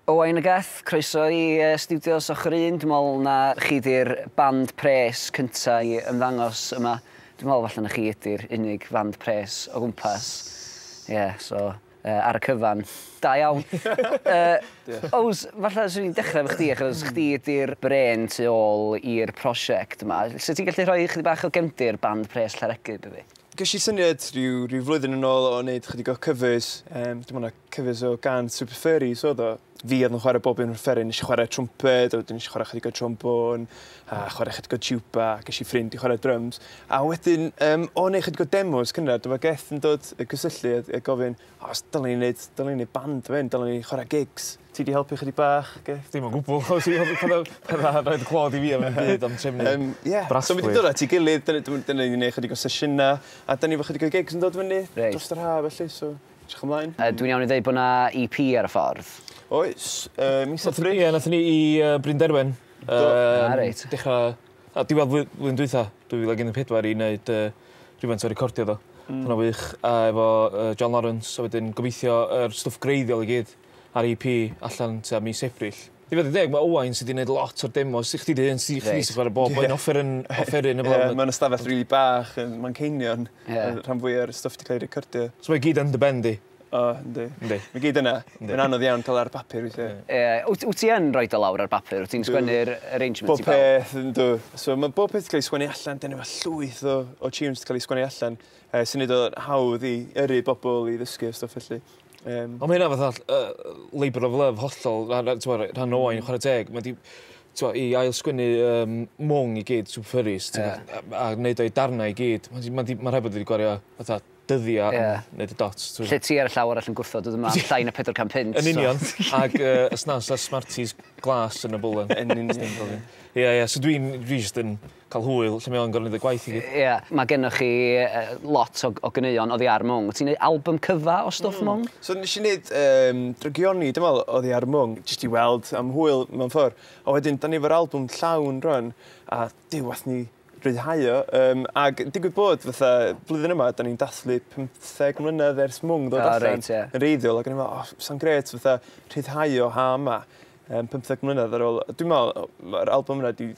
Owain a Geth, croeso i Stiwdios Ochr Un. Dwi'n meddwl na chi 'di'r band pres cynta i ymddangos yma. Dwi'n meddwl falle na chi ydi'r unig fand pres o gwmpas. Ie, yeah, so ar y cyfan, da iawn. Ows, falle swn i'n dechrau efo chdi, achos chdi ydi'r brain tu ôl i'r prosiect yma. So ti'n gallu rhoi chydig bach o gefndir Band Pres Llareggub i fi? Ges i syniad rhyw flwyddyn yn ôl o wneud chydig o covers. Dwi'n meddwl covers o gân Super Furries oedd o. Fi oedd yn chwarae bob un offeryn. Nes i chwarae trumped, a wedyn nes i chwarae chydig o trombone, a chwarae chydig o tuba, ges i ffrind i chwarae drums. A wedyn, o wneud chydig o demos cynnar, dyma Geth yn dod y cysylltu a gofyn, "O, os dylen ni wneud band fe, dylen ni chwarae gigs." Ti di helpu chydig bach, Geth? Dim o gwbl. Pethau rhaid clod i fi am y byd am trefnu. Yeah. So mae wedi dod at ei gilydd, dyna ni'n gwneud chydig o sesiynau, a dyna ni efo chydig o gigs yn dod fyny dros yr haf felly, so edrych ymlaen. Dwi'n iawn i ddweud bod na EP ar y ffordd? Oes, mis Ebrill. Ie, nathon ni i Bryn Derwen. Ah, reit. Dechrau, a diwedd flwyddyn dwytha, 2014, i wneud rhywfaint o recordio do. Hwna wych, a efo John Lawrence, a wedyn gobeithio yr stwff greiddiol i gyd ar EP allan tua mis Ebrill. I fod yn deg, mae Owain sydd wedi gwneud lot o'r demos. Chdi di un, chdi sy'n chwarae bob un offeryn y Ie, mae'n ystafell rili bach, yn Manceinion, rhan fwy o'r stwff wedi cael ei recordio. So mae gyd yn dy ben di. O, yndi. Yndi. Mae gyd yna. Mae'n anodd iawn cael ar bapur weithiau. Wyt ti yn rhoi o lawr ar bapur? Wyt ti'n sgwennu'r arrangement Bob i bawb? Peth, yndw. So mae bob peth wedi cael ei sgwennu allan, dyna efo llwyth o tunes wedi cael ei sgwennu allan, sy'n neud o'n hawdd i yrru bobl i ddysgu a stwff felly. Ond mae hynna fatha labour of love hollol, t'mo', rhan Owain, chwarae teg. Mae di, t'mo', i ail sgwennu Mwng i gyd, Super Furries, a wneud o'i darnau i gyd. Ma rhaid bod wedi gwario fatha dyddiau yn neud y dots. Lle ti ar y llaw arall yn gwrthod dod yma am llai na 400 punt. Yn union. Ac os na, sa Smarties glas yn y bwlen. Yn union. Ie, so dwi jyst yn cael hwyl lle mae o'n gorfod neud y gwaith i gyd. Ie, mae gennych chi lot o ganeuon oddi ar Mwng. Wyt ti'n neud album cyfa o stwff Mwng? So nes i wneud Drygioni, dwi'n meddwl, oddi ar Mwng, jyst i weld am hwyl mewn ffordd. A wedyn, da ni efo'r albwm llawn rwan, a diw, ath ni rhyddhau o. Ac digwydd bod, fatha, blwyddyn yma, da ni'n dathlu 15 mlynedd ers Mwng ddod allan yn wreiddiol, ac o'n i'n meddwl, "Oh, sa'n grêt, fatha, rhyddhau o ha yma, 15 mlynedd ar ôl." Dwi'n meddwl, mae'r albwm yna di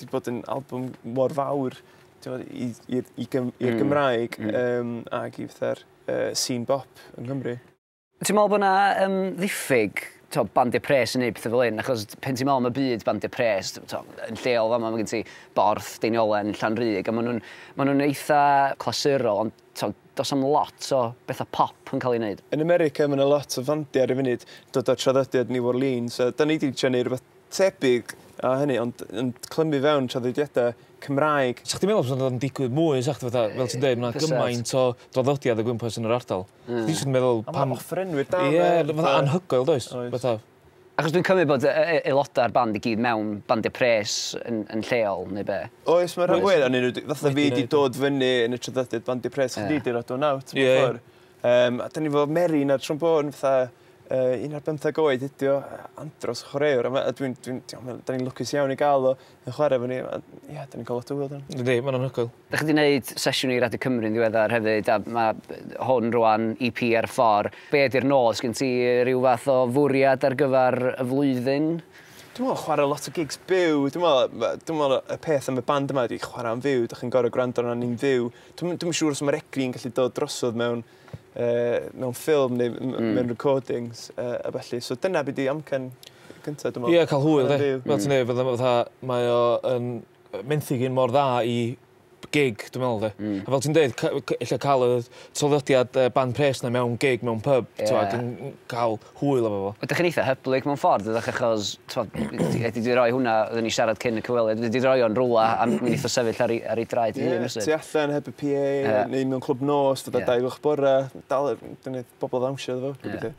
bod yn albwm mor fawr, ti'n meddwl, i'r Gymraeg ac i fatha'r scene bop yng Nghymru. Ti'n meddwl bod 'na ddiffyg to, bandiau pres yn neud pethau fel hyn, achos pen ti'n meddwl am y byd bandiau pres, to, yn lleol fama, mae gen ti Borth, Deiniolen, Llanrug, a maen nhw eitha clasurol, ond to, does am lot o bethau pop yn cael ei wneud. Yn America, mae yna lot o fandiau ar y funud dod o traddodiad New Orleans. So, da ni wedi trio neud rhywbeth tebyg a hynny, ond yn clymu fewn traddodiadau Cymraeg. Sa chdi'n meddwl bod o'n digwydd mwy, sa chdi fatha, fel ti'n dweud, mae Fysa. gymaint o draddodiad o gwmpas yn yr ardal. Dwi'n jyst yn meddwl A pam mae offerynwyr da. Ie, fatha anhygoel, does? Oes. Fatha, Achos dwi'n cymryd bod aelodau'r band i gyd mewn bandiau pres yn lleol, neu be? Oes, mae rhan Oes. fwyaf o'n nhw, fatha fi Wedi wedi neud. dod fyny yn y traddodiad bandiau pres, chdi di'r odd one out, mewn ffordd. A da ni fo Merin ar trombone, fatha 15 oed ydi o, andros o chwaraewr, a da ni'n lwcus iawn i gael o yn chwarae efo ni, a ie, da ni'n cael lot o hwyl dan. Yndi, mae'n anhygoel. Da chi wedi gwneud sesiwn i Radio Cymru yn ddiweddar hefyd, a mae hwn rwan EP ar y ffordd. Be ydy'r nod? Sgyn ti rhyw fath o fwriad ar gyfer y flwyddyn? Dwi'n meddwl chwarae lot o gigs byw. Dwi'n meddwl y peth am y band yma ydi chwarae am fyw. Dych chi'n gorfod gwrando arno ni'n fyw. Dwi'n siŵr os mae'r egni'n gallu dod drosodd mewn ffilm neu mewn recordings a felly. So dyna beth di amcan gyntaf, dwi'n meddwl. Ie, cael hwyl, Chwarae'n de. fyw. Fel ti'n dweud, fatha, mae o yn menthyg un mor dda i gig, dwi'n meddwl, de. A fel ti'n dweud, ella cael y traddodiad band pres na mewn gig, mewn pub, yeah, ac yn cael hwyl efo fo. Ydych chi'n eitha hyblyg mewn ffordd, ydych, achos ydy di roi hwnna, oedden ni siarad cyn y cyfweliad, ydy di roi o'n rwla a mi wneith o sefyll ar ei draed ei hun, Ie, tu allan heb y PA, neu mewn clwb nos, fatha 2 gloch bora, dal, dyna bobl ddawnsio iddo fo, gobeithio.